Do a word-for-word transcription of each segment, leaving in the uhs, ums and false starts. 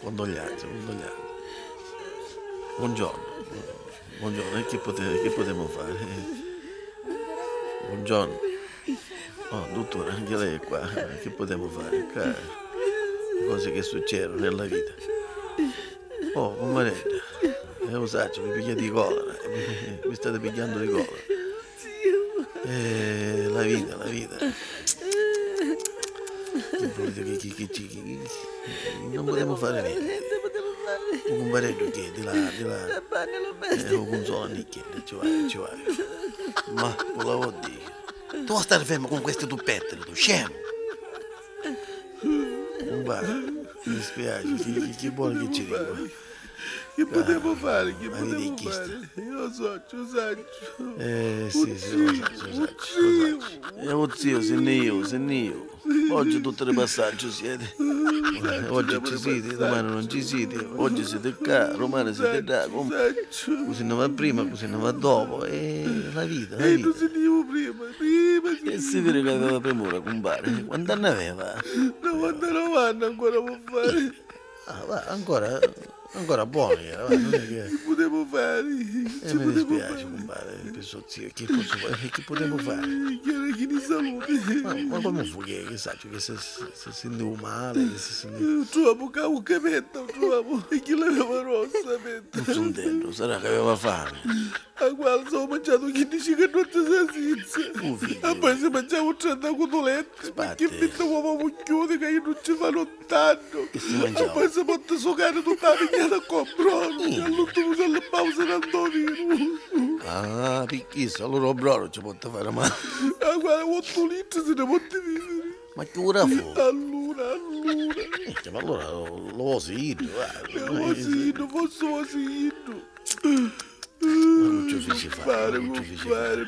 Condoglianze, condoglianze. Buongiorno. Buongiorno, e che pote-, che potemo fare? Buongiorno. Oh, dottore, anche lei è qua. Che potemo fare? Qua, cose che succedono nella vita. Oh, poveredda, eh, lo saccio, mi piglia di collera, mi, mi state pigliando di collera. Eh, la vita, la vita. Che volete che, che, che, che, che, che, non potemo fare niente. Un compareddu che di là, di là. Eh, lo consola, Nick, ci va, ci va. Ma, con la vuol dire. Tu vuoi stare fermo con queste tue pettine, tu scemo? Cumpà, mi dispiace, chi, chi, chi vuole che ci dico? Che potemo fare? Che potemo fare? Io lo so, lo saccio. Eh, sì, sì, lo saccio, lo saccio, lo saccio. E lo zio, se ne io, se ne io. Oggi tutti di passaggio siete. Eh, oggi ci siete, domani non ci siete. Oggi siete qua, domani siete là. Così ne va prima, così ne va dopo. È la vita, la vita. Prima, prima. E si vede che aveva premura, cumpà. Quant'anni aveva? Novantanove anni ancora può fare. Ah, va, ancora, ancora buono era, va, non è che... Che potemo fare? Eh, mi dispiace, cumpà, per so zio, che posso fare? Che potemo fare? Che era chi ne salute. Ma, ma come fu che, che saccio, che se, se, se sentiva male, che se sentiva... Trovamu ca bucca metta, trovamu, e chi l'aveva rossa metta. Non so intendo, sarà che aveva fame. A quale s'aveva mangiatu quindici cannotti salsizza. E poi si mangiava trenta cutuletti, perché finta uova mucchiuti che io non ci fanno tanto. E poi si porta sucare tutta la pignata con brolo, e all'ultimo si allipava se n'andò vino. Ah, picchì se allora brolo ci porta fare male. A quale otto litri si ne porta vivere. Ma chi ora fu? Allora, allora. Minchia, ma allora lo, lo vosi iddu, va. Lo vosi iddu, forse vosi iddu. Non ci fici fare, non ci fici fare.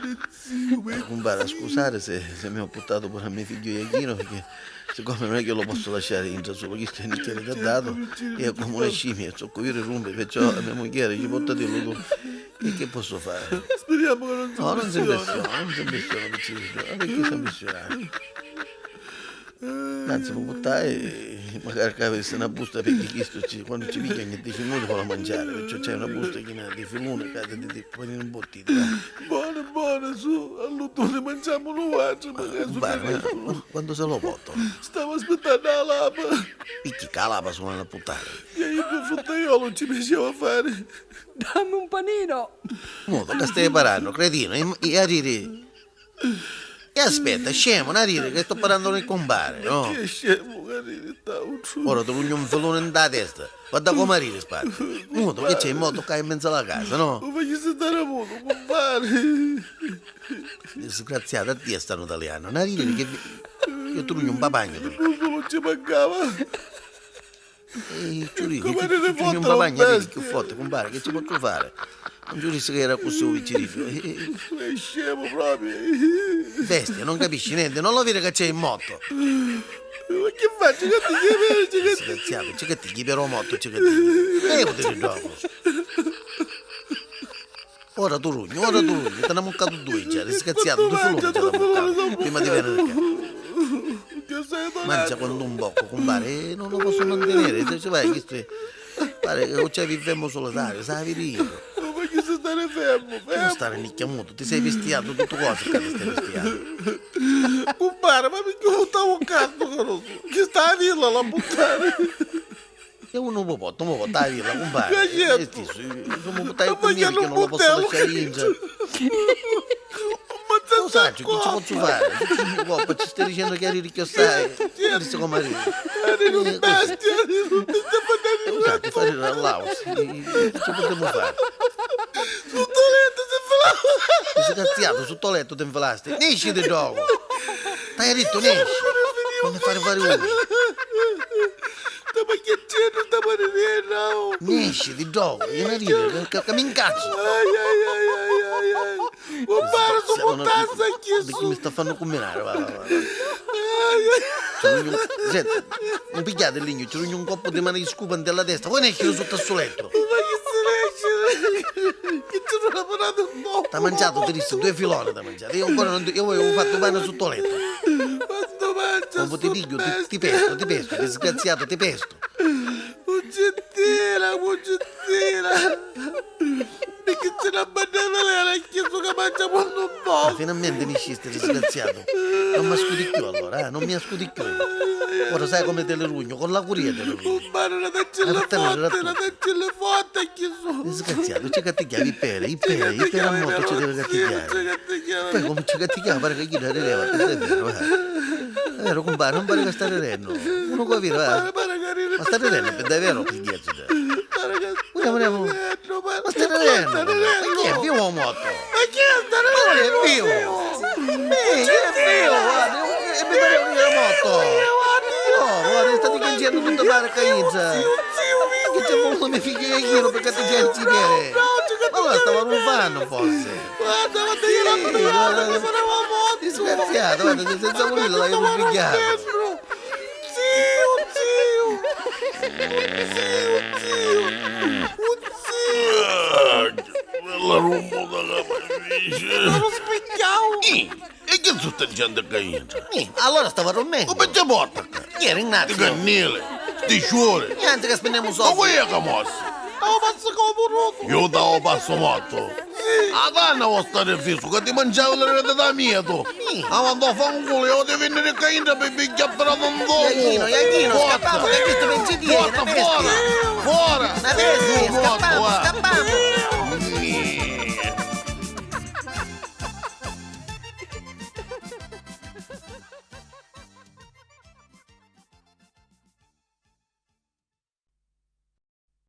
Eh, cumpare, scusate se, se mi ho portato pure a mio figlio Iachino, perché siccome non è che lo posso lasciare in solo, questo è il dato, è come una scimmia, zocco io rumpe, perciò a mia moglie ci porta di lui. E che posso fare? Speriamo che non si... No, non si impressiona, non si impressiona, perché si impressiona. Anzi, lo buttai, magari che avessi una busta, perché questo ci, quando ci piglia, che dice, "Noi fa mangiare", perciò c'è una busta china di filone, che ha di, di, di panini imbottiti, dai. Buono, buono, su, all'ultimo ne mangiamo noi altri, magari su... Guarda, ma quando se lo porto? Stavo aspettando la lapa. Picchì che la lapa suona a puttare? E io per fruttaiolo ci piaceva fare. Dammi un panino! Muto, che stai parando, cretino? E, e a riri? E aspetta, scemo, non riri che sto parlando nel compare, no? Che scemo, che riri, stavo... Ora ti rugnu un filone in la testa. Guarda come riri, spatti. Muto, che c'è? Mo tocca in mezzo alla casa, no? Ma chi si stare muto, compare? Disgraziato, a tia stanno italiano. Non riri che vi-, io ti rugnu un papagno. Non solo ci mancava. E ci ridi, ci, ci, ci, non papagna, ridi più forte, compare, che ci posso fare? Non ci disse che era così un picciriddu. Eh, eh. È scemo proprio. Bestia, non capisci niente, non lo vedi che c'è il motto? Ma che faccio? Che ti chiami? Disgraziato, c'è che ti chiami per un motto, c'è che ti chiami. Levati di dopo. Ora tu rugnu, ora tu rugnu, ti n'ha muccatu dui già, disgraziato, dui filoni ti n'ha muccatu, prima di venire qua. Mangia quanto un bocco, compare, eh, non lo posso mantenere, se ci vai, questo è, pare che c'è il fermo solitario, sai, vedi io. Ma chi si stare fermo, fermo? Tu stare nicchia muto, ti sei vestiato tutto quasi che ti stai vestiando. Compare, ma perché non stavo un cazzo che non so, chi sta a dirla la puttana? E uno può, può, può, dai, la compare. Che c'è? E ti su, insomma, stai con me perché non lo posso lasciare vincere. Ma lo sai, che ci posso fare? Coppa, ci stai dicendo che eri ricchio assai. Certo. Dice come eri. Eri un bestia, eri un bestia. Lo sai, ti fai ridere all'auto. Che ci possiamo fare? Sotto letto si infilava. Ti sei cazziato, sotto letto ti infilaste. Nesci di dopo. T'hai detto nesci. Non mi fare fare uno. Sta pacchettiennu, sta parinenna, oh! Nesci di dopo, io non rido, che, che mi incazzo! Ai, ai, ai, ai, ai, ai! Compare, su puttana, chi... Di chi mi sta fanno combinare, va, va, va. Ai, ai. Ci voglio un, senti, non pigliate il legno, ci voglio un colpo di mano di scupa in la testa, poi nesci sotto al suo letto! Ma chi si nesce? Chi ci vuole parlare un po'? T'ha mangiato, ti disse, due filoni t'ha mangiato, io ancora non ti, io avevo fatto pane sotto letto! Quanto mangia... Come ti dico, ti, ti pesto, ti pesto, disgraziato, ti pesto! Non Mucittina, mucittina! Picchì ci n'abbanna velena a chistu ca mancia munnu bon! Ah, finalmenti niscisti, disgraziatu! Non mi ascuti cchiù allora, eh? Non mi ascuti cchiù! Ora sai come ti li rugnu, con la curia ti li rugnu! Cumpari, la taccilla forti, la taccilla forti a chistu! Disgraziatu, ci cattigghiavi i peri, i peri, i peri a moto ci devi cattigghiari! Poi comu ci cattigghiava, pari ca chiddu rideva, è vero, eh? È vero, cumpari, non pari ca sta ridennu! Uno qua vira, eh? Ma sta ridennu pi davvero o pi scherzu? Vuriamo, vuriamo. Ma stai ridendo? Ma chi è vivo o morto? Ma chi è sta ridendo? Ma non è vivo! Ehi, chi è vivo? Guarda, e mi pareva che era morto! Oh, guarda, state cangiando tutto male a Cainza! Che c'è voluto mio figlio e io perché ti c'è il cidere? Ma allora stava rufando forse! Guarda, guarda, io non mi ricordo che saremo morti! Disgraziato, guarda, senza volerlo l'avevo svegliato! Ziu, ziu! Ziu, ziu! Ziu! Ah, che bella rummuta ca mi fici! Ma non spigghiau! Ih, e chi su sta gente ca entra? Ih, allora stava rummendu. Ma perché porta ca? Chi era, Ignazio? Sti cannili, sti sciuri. Niente, che spennemu soldi. Ma voi è ca mossi? Stava pazzo come un roto! Io stavo pazzo morto! A tanna vo stari fissu ca ti manciavi l'eredità mia tu! Avanti a fanculo, io ti vinni di cainta pi pigghià però non dopo! Iachino, Iachino, scappamu da questo pensiero! Forza, fora! Fora! Una bestia, scappamu,